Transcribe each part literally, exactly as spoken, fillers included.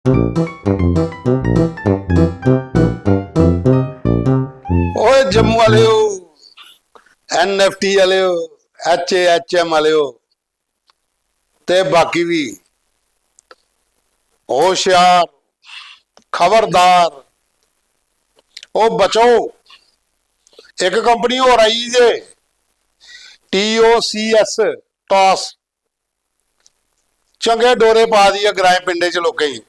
ओए जम्मू आह्लेओ, एनएफटी आह्लेओ, एचएएचएम आह्लेओ, ते बाकी बी होशियार, खबरदार, ओ बचो। इक कंपनी होर आई जे टीओसीएस, टॉस, चंगे डोरे पा दी ऐ ग्राएं पिंडें च लोकें गी।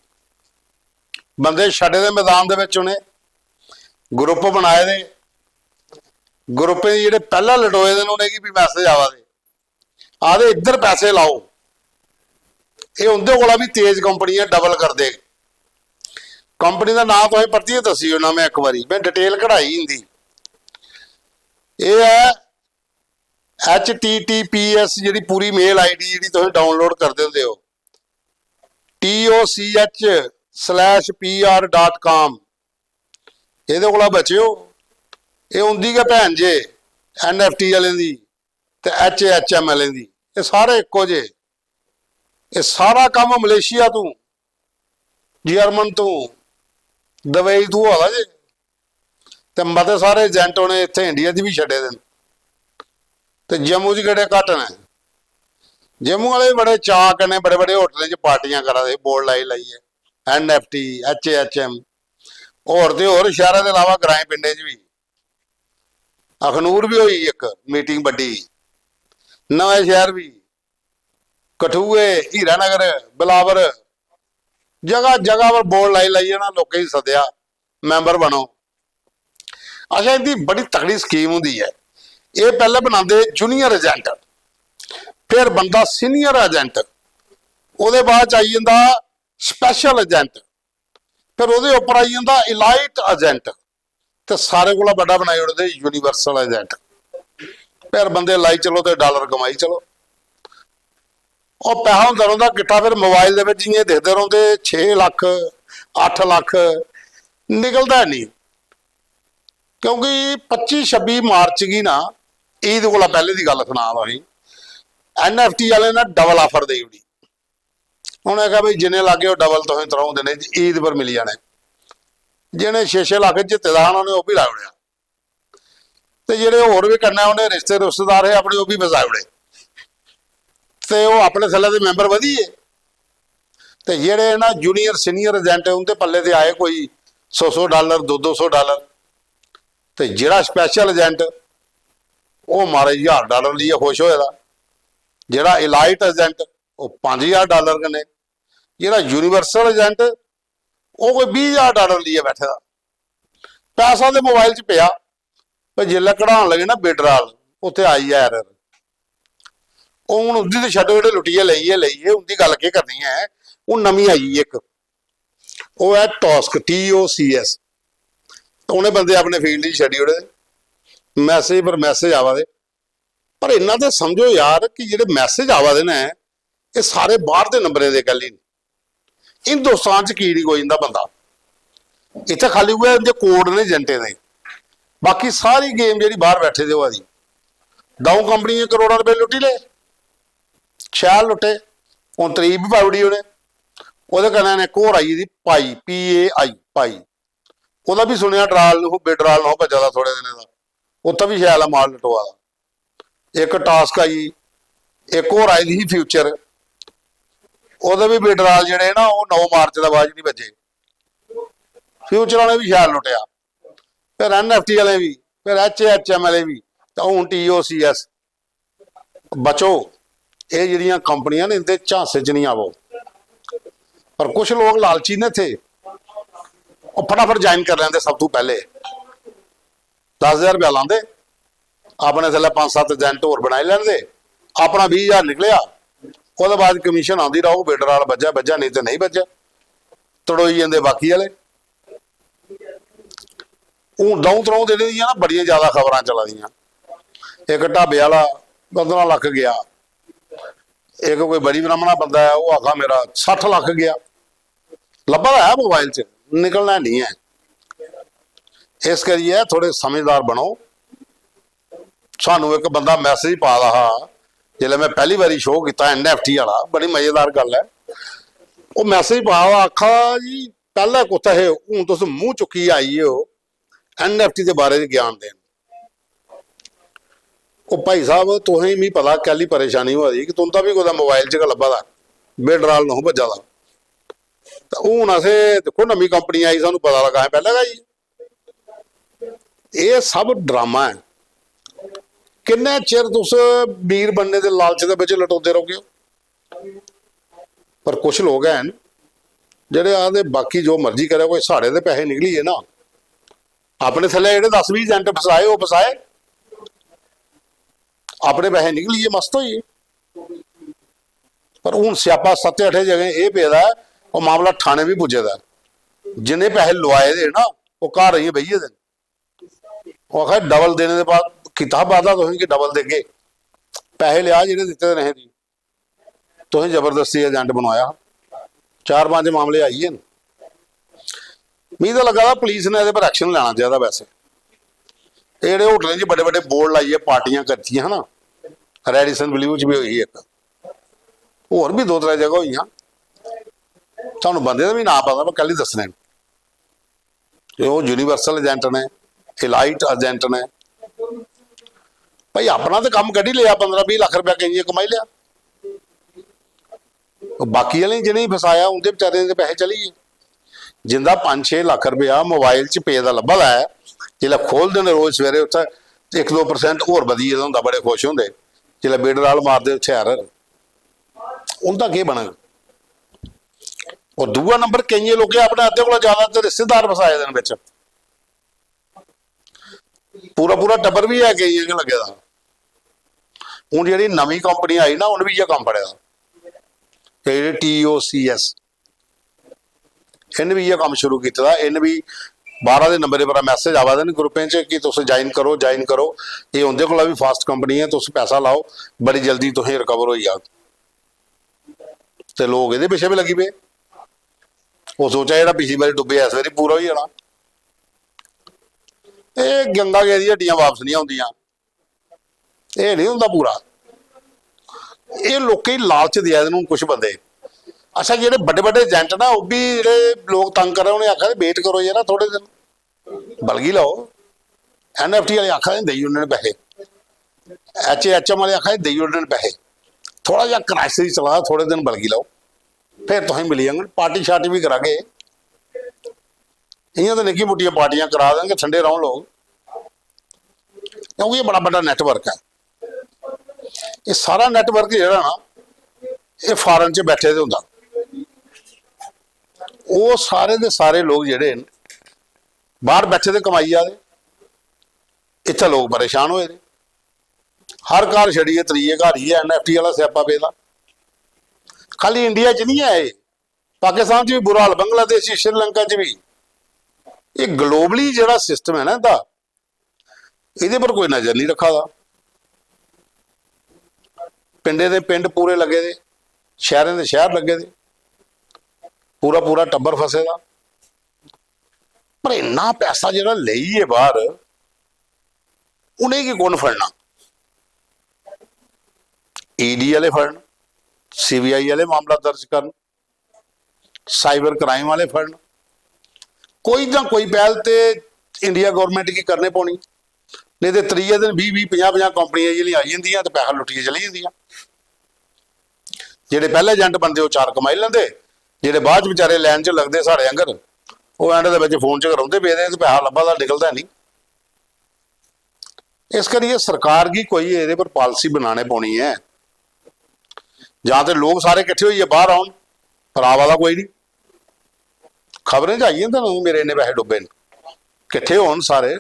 बंदे छड्डे दे मैदान दे बिच, उ'नें ग्रुप बनाए दे, ग्रुपें च जेह्ड़े पैह्लें लटोए दे न, उ'नेंगी बी मैसेज आवा दे, आखदे इद्धर पैसे लाओ। एह् उं'दे कोला बी तेज कंपनी ऐ, डबल करदे। कंपनी दा नांऽ तुसें परतियै दस्सी ओड़ना में इक बारी, में डिटेल कढाई इंदी। एह् ऐ H T T P S, जेह्ड़ी पूरी मेल आईडी जेह्ड़ी तुसें डाउनलोड करदे होंदे ओ, T O C H slash P R dot com. एह्दे कोला बचेओ। एह् उं'दी गै भैन जे एनएफटी आह्लें दी ते एचएएचएम आह्लें दी। एह् सारे इक्को जे। एह् सारा कम्म मलेशिया तों, जर्मन तों, दुबई तों होआ दा जे। ते मते सारे एजेंट उ'नें इत्थै इंडिया च बी छड्डे दे न। ते जम्मू च केह्ड़े घट्ट न? जम्मू आह्ले बी बड़े चाऽ कन्नै बड़े बड़े होटलें च पार्टियां करा दे, बोर्ड लाई लाइयै, एनएफटी, एचएएचएम, होर ते होर शैह्रा दे अलावा ग्राएं पिंडें च बी। अखनूर बी होई इक मीटिंग बड्डी, नमें शैह्र बी, कठुए, हीरानगर, बिलावर, जगह जगह पर बोर्ड लाई लाइयै ना लोकें गी सद्देआ, मैंबर बनो। अच्छा, इंदी बड़ी तगड़ी स्कीम होंदी ऐ। एह् पैह्लें बनांदे जूनियर एजेंट, फिर बनदा सीनियर एजेंट, ओह्दे बाद च आई जंदा स्पेशल एजेंट, फिर ओह्दे उप्पर आई जंदा इलाइट एजेंट, ते सारे कोला बड्डा बनाई ओड़दे यूनिवर्सल एजेंट। फिर बंदे लाई चलो ते डॉलर कमाई चलो। ओह् पैसा होंदा रौंह्दा किट्ठा, फिर मोबाइल दे बिच इ'यां दिखदे रौंह्दे, छे लक्ख, अट्ठ लक्ख, निकलदा है नहीं। क्योंकि पच्ची छब्बी मार्च गी ना, ईद कोला पैह्ले दी गल्ल सना दा तुसेंगी, एनएफटी आह्ले ने डबल ऑफर देई ओड़ी। उ'नें आखेआ, "भाई, जिन्ने लागे ओह् डबल तुसें त्र'ऊं दिनें च ईद पर मिली जाने।" जि'नें छे छे लक्ख जित्ते दा हा, उ'नें ओह् बी लाई ओड़ेआ। ते जेह्ड़े होर बी कन्नै उ'नें रिश्ते रुश्तेदार हे अपने, ओह् बी फसाई ओड़े। ते ओह् अपने थल्ले दे मैंबर बधी गे। ते जेह्ड़े ना जूनियर सीनियर एजेंट, उं'दे पल्ले ते आए कोई सौ सौ डॉलर, दो दो सौ डॉलर। ते जेह्ड़ा स्पेशल एजेंट, ओह् माराज ज्हार डॉलर लेइयै खुश होए दा। जेह्ड़ा इलाइट एजेंट, ओह् पंज ज्हार डॉलर कन्नै। जेह्ड़ा यूनिवर्सल एजेंट, ओह् कोई बीह् ज्हार डॉलर लेइयै बैठे दा। पैसा ते मोबाइल च पेआ, पर जिसलै कढान लगे ना विड्रॉल, उत्थै आई गेआ एरर। हून उं'दी ते छड्डो, जेह्ड़े लुट्टियै लेई गे, लेई गे, उं'दी गल्ल केह् करनी ऐ। हून नमीं आई गेई इक, ओह् ऐ टॉस्क, टी ओ सी एस। उ'नें बंदे अपने फील्ड च छड्डी ओड़े दे, मैसेज पर मैसेज आवा दे। पर इन्ना ते समझो यार कि जेह्ड़े मैसेज आवा दे न, एह् सारे बाह्र दे नंबरें दे कैल्ली न? हिंदुस्तान च की निं कोई इं'दा बंदा? इत्थै खाल्ली उ'ऐ इं'दे कोड न एजेंटें दे, बाकी सारी गेम जेह्ड़ी बाह्र बैठे दे होआ दी। द'ऊं कंपनियें करोड़ां रपेऽ लुट्टी ले, शैल लुट्टे। हून त्री बी पाई ओड़ी उ'नें। ओह्दे कन्नै इक होर आई गेदी पाई, पी ए आई, पाई। ओह्दा बी सुनेआ, डालर नहो, विड्रॉल नहो बज्जा दा थोह्ड़े दिनें दा, उत्थै बी शैल ऐ माल लटोआ दा। इक टॉस्क आई, इक होर आई दी ही फ्यूचर, ओह्दे बी विड्रॉल जेह्ड़े ना, ओह् नौ मार्च दे बाद च निं बज्जे। फ्यूचर आह्लें बी शैल लुट्टेआ, फिर एनएफटी आह्लें बी, फिर एचएएचएम आह्लें बी, ते हून टीओसीएस। बचो, एह् जेह्ड़ियां कंपनियां न, इं'दे झांसे च निं आवो। पर कुछ लोक लालची न इत्थै, ओह् फटाफट ज्वाइन करी लैंदे सब तों पैह्ले। दस ज्हार रपेआ लांदे, अपने थल्लै पंज सत्त एजेंट होर बनाई लैंदे, अपना बीह् ज्हार निकलेआ, ओह्दे बाद कमीशन आंदी रौह्ग, विड्रॉल बज्जा बज्जा, नेईं ते नेईं बज्जा, तड़ोई जंदे बाकी आह्ले। हून द'ऊं त्र'ऊं दिनें दियां ना बड़ियां ज्यादा खबरां चला दियां। इक ढाबे आह्ला पंदरां लक्ख गेआ, इक कोई बड़ी ब्राह्मणा बंदा ऐ, ओह् आखा मेरा सट्ठ लक्ख गेआ। लब्भा दा ऐ मोबाइल च, निकलना है नहीं ऐ। इस करियै थोड़े समझदार बनो। सानू इक बंदा मैसेज पा दा हा, जिसलै में पैह्ली बारी शो कीता एनएफटी आह्ला, बड़ी मजेदार गल्ल ऐ। ओह् मैसेज पा दा, आखा दा जी, पैह्लें कुत्थै हे, हून तुस मूंह चुक्कियै आई गे ओ एनएफटी दे बारे च ज्ञान देन। ओ भाई साहब, तुसें गी पता कैह्ली परेशानी होआ दी कि तुं'दा बी कुतै मोबाइल च गै लब्भा दा, बेडराल नोह भज्जा दा। ते हून असें दिक्खो, नमीं कंपनी आई, सानूं पता लगा, असें पैह्लें गै आई। एह् सब ड्रामा ऐ। किन्ने चिर तुस मीर बनने दे लालच दे बिच लटोंदे रौह्गे ओ? पर कुछ लोक हैन जेह्ड़े आखदे, "बाकी जो मर्जी करै कोई, साढ़े ते पैसे निकली गे ना।" अपने थल्लै जेह्ड़े दस बीह् एजेंट फसाए, ओह् फसाए, अपने पैसे निकली गे, मस्त होई गे। पर हून स्यापा सत्तें अठें जगहें एह् पेदा ऐ, ओह् मामला ठाणे बी पुज्जे दा ऐ। जिन्ने पैसे लोआए दे ना, ओह् घर आइयै बेही गेदे न। ओह् आखा दे, "डबल देने दे बाद कीता हा वादा तुसें कि डबल देगे, पैसे लेआ जेह्ड़े दित्ते दे नेहे दी, तुसें जबरदस्ती एजेंट बनवाया हा।" चार पंज मामले आई गे न। मिगी तो लग्गा दा पुलिस ने एह्दे पर एक्शन लैना चाहिदा। वैसे एह् जेह्ड़े होटलें च बड्डे बड्डे बोर्ड लाइयै पार्टियां करतियां ना, रेडिसन ब्लू च बी होई ही इक, होर बी दो त्रै जगह होइयां। तुहानू बंदे दा बी नांऽ पता, पर कैल्ली दस्सने न? ते ओह् यूनिवर्सल एजेंट ने, एलाइट एजेंट ने। भाई, अपना ते कम्म कड्ढी लेआ, पंदरां बीह् लक्ख रपेआ केइयें कमाई लेआ। बाकी आह्लें जिनेंगी फसाया, उं'दे बेचारें दे पैसे चली गे। जिंदा पंज छे लक्ख रपेआ मोबाइल च पेदा लब्भा दा ऐ, जिसलै खोलदे न रोज सवेरे, उत्थै इक दो परसेंट होर बधी गेदा होंदा, बड़े खुश होंदे। जिसलै बेडराल मारदे उत्थै error, उं'दा केह् बनग? और दूआ नंबर, केइयें लोकें अपने अद्धे कोला ज्यादा ते रिश्तेदार फसाए दे न बिच। पूरा पूरा टब्बर बी है केइयें गै लग्गे दा। हून जेह्ड़ी नमीं कंपनी आई ना, उ'न्न बी इ'यै कम्म फड़े दा। ते जेह्ड़ी टीओसीएस, इ'न्न बी इ'यै कम्म शुरू कीते दा। इ'न्न बी बाह्रा दे नंबरें पर मैसेज आवा दे न ग्रुपें च कि तुस ज्वाइन करो, ज्वाइन करो। एह् उं'दे कोला बी फास्ट कंपनी ऐ, तुस पैसा लाओ, बड़ी जल्दी तुसें रिकवर होई जाग। ते लोक एह्दे पिच्छे बी लग्गी पे। ओह् सोचा जेह्ड़ा पिछली बारी डुब्बेआ, इस बारी पूरा होई जाना। एह् गंगा गेदी हड्डियां बापस निं औंदियां, एह् निं होंदा पूरा। एह् लोकें गी लालच देआ दे न हून कुछ बंदे। अच्छा, जेह्ड़े बड्डे बड्डे एजेंट ना, ओह् बी जेह्ड़े लोक तंग करा दे, उ'नें आखा दे, "वेट करो यरा, थोह्ड़े दिन, बलगी लैओ।" एनएफटी आह्ले आखा दे, "देई ओड़ने न पैसे।" एचएएचएम आह्ले आखा दे, "देई ओड़ने न पैसे, थोह्ड़ा जेहा क्राइसिस चला दा, थोह्ड़े दिन बलगी लैओ, फिर तुसें मिली जाङन, पार्टी शार्टी बी करागे।" इ'यां ते निक्की मुट्टियां पार्टियां करा देन कि ठंडे रौह्न लोक, क्योंकि एह् बड़ा बड्डा नेटवर्क ऐ। एह् सारा नेटवर्क जेह्ड़ा ना, एह् फारेन च बैठे दे होंदा। ओह् सारे दे सारे लोक जेह्ड़े न, बाह्र बैठे दे कमाई जा दे, इत्थै लोक परेशान होए दे। हर घर छड़ियै त्रिये घर इ'यै एनएफटी आह्ला स्यापा पेदा। खाली इंडिया च निं ऐ एह्, पाकिस्तान च बी बुरा हाल, बंगलादेश च, श्रीलंका च बी। एह् ग्लोबली जेह्ड़ा सिस्टम ऐ ना इं'दा, एह्दे पर कोई नजर निं रक्खा दा। पिंडें दे पिंड पूरे लग्गे दे, शैह्रें दे शैह्र लग्गे दे, पूरा पूरा टब्बर फसे दा। पर इन्ना पैसा जेह्ड़ा लेइयै बाह्र, उ'नेंगी कु'न फड़ना? ईडी आह्ले फड़न, सीबीआई आह्ले मामला दर्ज करन, साइबर क्राइम आह्ले फड़न, कोई ना कोई पैह्ल ते इंडिया गौरमैंट गी करने पौनी। नेईं ते त्रिये दिन बीह् बीह्, पंजाह् पंजाह् कंपनियां जेह्ड़ियां आई जंदियां ते पैसा लुट्टियै चली जंदियां। जेह्ड़े पैह्ले एजेंट बनदे, ओह् चार कमाई लैंदे, जेह्ड़े बाद च बेचारे लाइन च लगदे साढ़े आंगर, ओह् एंड दे बिच फोन च गै रौंह्दे पेदे ते पैसा लब्भा दा, निकलदा निं। इस करियै सरकार गी कोई एह्दे पर पालिसी बनाने पौनी ऐ, जां ते लोक सारे किट्ठे होइयै बाह्र औन, पर आवा दा कोई निं। खबरें च आई जंदे न, "मेरे इन्ने पैसे डुब्बे न।" किट्ठे होन सारे,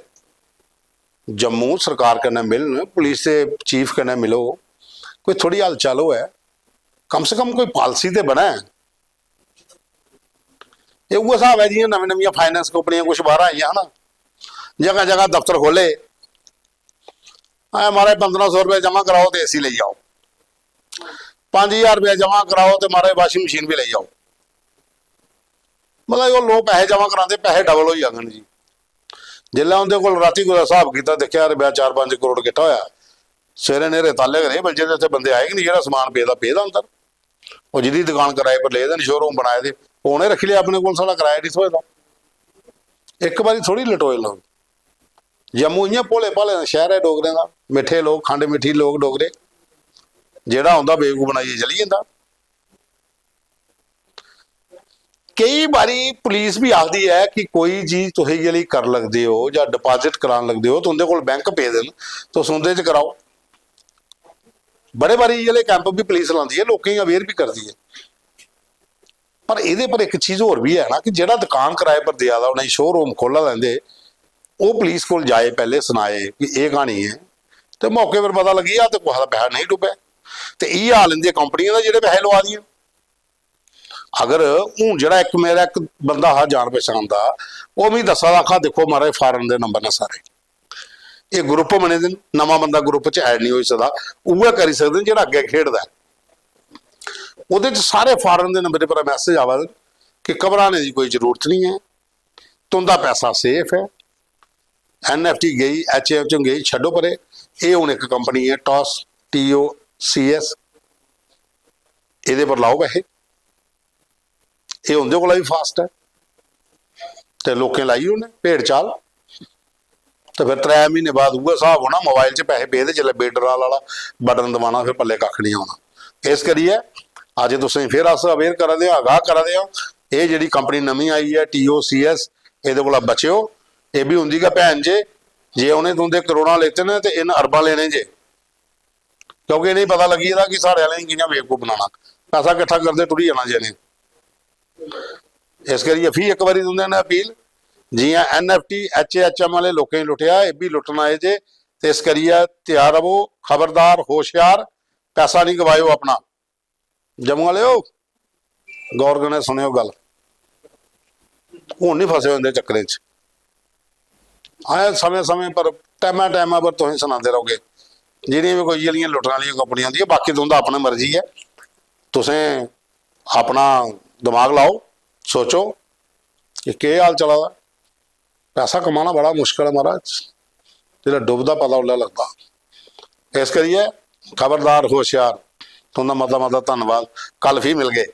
जम्मू सरकार कन्नै मिलन, पुलिस दे चीफ कन्नै मिलो, कोई थोह्ड़ी हलचल होऐ, कम से कम कोई पालिसी ते बनै। एह् उ'ऐ स्हाब ऐ जि'यां नमीं नमियां फाइनेंस कंपनियां कुछ बाह्रा आइयां ना, जगह जगह दफ्तर खोह्ले, "ऐ महाराज, पंदरां सौ रपेआ जमा कराओ ते एसी लेई जाओ, पंज ज्हार रपेआ जमा कराओ ते महाराज, वाशिंग मशीन बी लेई जाओ।" मतलब, ओह् लोक पैसे जमा करांदे, पैसे डबल होई जाङन जी। जिसलै उं'दे कोल रातीं कुतै स्हाब कीता, दिक्खेआ, "रपेआ चार पंज करोड़ किट्ठा होआ।" सवेरे न्हेरे ताले गै रेह् बज्जे दे, उत्थै बंदे आए गै निं, जेह्ड़ा समान पेदा, पेदा अंदर। ओह् जिंदी दुकान कराए पर लेदे न, शोरूम बनाए दे, ओह् उ'नें रक्खी लेआ अपने कोल, साढ़ा कराया निं थ्होए दा। इक बारी थोह्ड़ी लटोए लोक। जम्मू इ'यां भोले भाले दा शैह्र ऐ डोगरें दा, मिट्ठे लोक, खंड मिट्ठी लोक डोगरे। जेह्ड़ा औंदा बेवकूफ बनाइयै चली जंदा। केई बारी पुलिस बी आखदी ऐ कि कोई चीज तुस इ'यै लेई कर लगदे ओ जां डिपाजिट करान लगदे ओ, तुं'दे कोल बैंक पेदे न, तुस उं'दे च कराओ। बड़े बारी इ'यै लेह् कैंप बी पुलिस लांदी ऐ, लोकें गी अवेयर बी करदी ऐ। पर एह्दे पर इक चीज होर बी ऐ ना कि जेह्ड़ा दुकान कराए पर देआ दा, उ'नें शोरूम खोह्ल्ला दा इं'दे, ओह् पुलिस कोल जाए, पैह्ले सनाए कि एह् क्हानी ऐ, ते मौके पर पता लग्गी जा ते कुसै दा पैसा नेईं डुब्बै। ते इ'यै हाल इं'दियां कंपनियां दा, जेह्ड़े पैसे लोआ दियां। अगर हून जेह्ड़ा इक मेरा इक बंदा हा जान पछान दा, ओह् मिगी दस्सा दा, आखा, "दिक्खो महाराज, फारेन दे नंबर न सारे, एह् ग्रुप बने दे न, नमां बंदा ग्रुप च ऐड निं होई सकदा, उ'ऐ करी सकदे न जेह्ड़ा अग्गें खेढदा ऐ।" ओह्दे च सारे फारेन दे नंबर पर मैसेज आवा दे न कि घबराने दी कोई जरूरत निं ऐ, तुं'दा पैसा सेफ ऐ। एन एफ टी गई, एच ए एफ च गई, छड्डो परे। एह् हून इक कंपनी ऐ, टॉस, टी ओ सी एस, एह्दे पर लाओ पैसे। एह् उं'दे कोला बी फास्ट ऐ। ते लोकें लाई ओड़ने भेड़ चाल। ते फिर त्रै म्हीने बाद उ'ऐ स्हाब होना, मोबाइल च पैसे पेदे, जिसलै विड्रॉल आह्ला बटन दबाना, फिर पल्ले कक्ख निं औना। इस करियै अज्ज तुसें गी फिर अस अवेयर करा दे आं, आगाह करा दे आं। एह् जेह्ड़ी कंपनी नमीं आई ऐ, टी ओ सी एस, एह्दे कोला बचेओ। एह् बी उं'दी गै भैन जे, जे उ'नें तुं'दे करोड़ां लेते न ते इन्न अरबां लेने जे। क्योंकि इ'नेंगी पता लग्गी गेदा कि साढ़े आह्लें गी कि'यां बेवकूफ बनाना। पैसा किट्ठा करदे टुरी जाना जे इ'नें। इस करियै फ्ही इक बारी तुं'दे कन्नै अपील, जि'यां N F T, H A H M आह्ले लोकें गी लुट्टेआ, एह् बी लुट्टना एह् जे, ते इस करियै त्यार र'वो, खबरदार, होशियार, पैसा निं गवाएओ अपना। जम्मू आह्लेओ, गौर कन्नै सुनेओ गल्ल, हून निं फसेओ इं'दे चक्करें च। असें समें समें पर, टैमा टैमा पर तुसेंगी सनांदे रौह्गे, जेह्ड़ियां बी कोई इ'यै लेहियां लुट्टने आह्लियां कंपनियां होंदियां। बाकी तुं'दा अपना मर्जी ऐ, तुसें अपना दमाग लाओ, सोचो कि केह् हाल चला दा। पैसा कमाना बड़ा मुश्कल ऐ महाराज, जिसलै डुबदा पता उसलै लगदा। इस करियै खबरदार, होशियार। तुं'दा मता मता धन्नवाद, कल फ्ही मिलगे।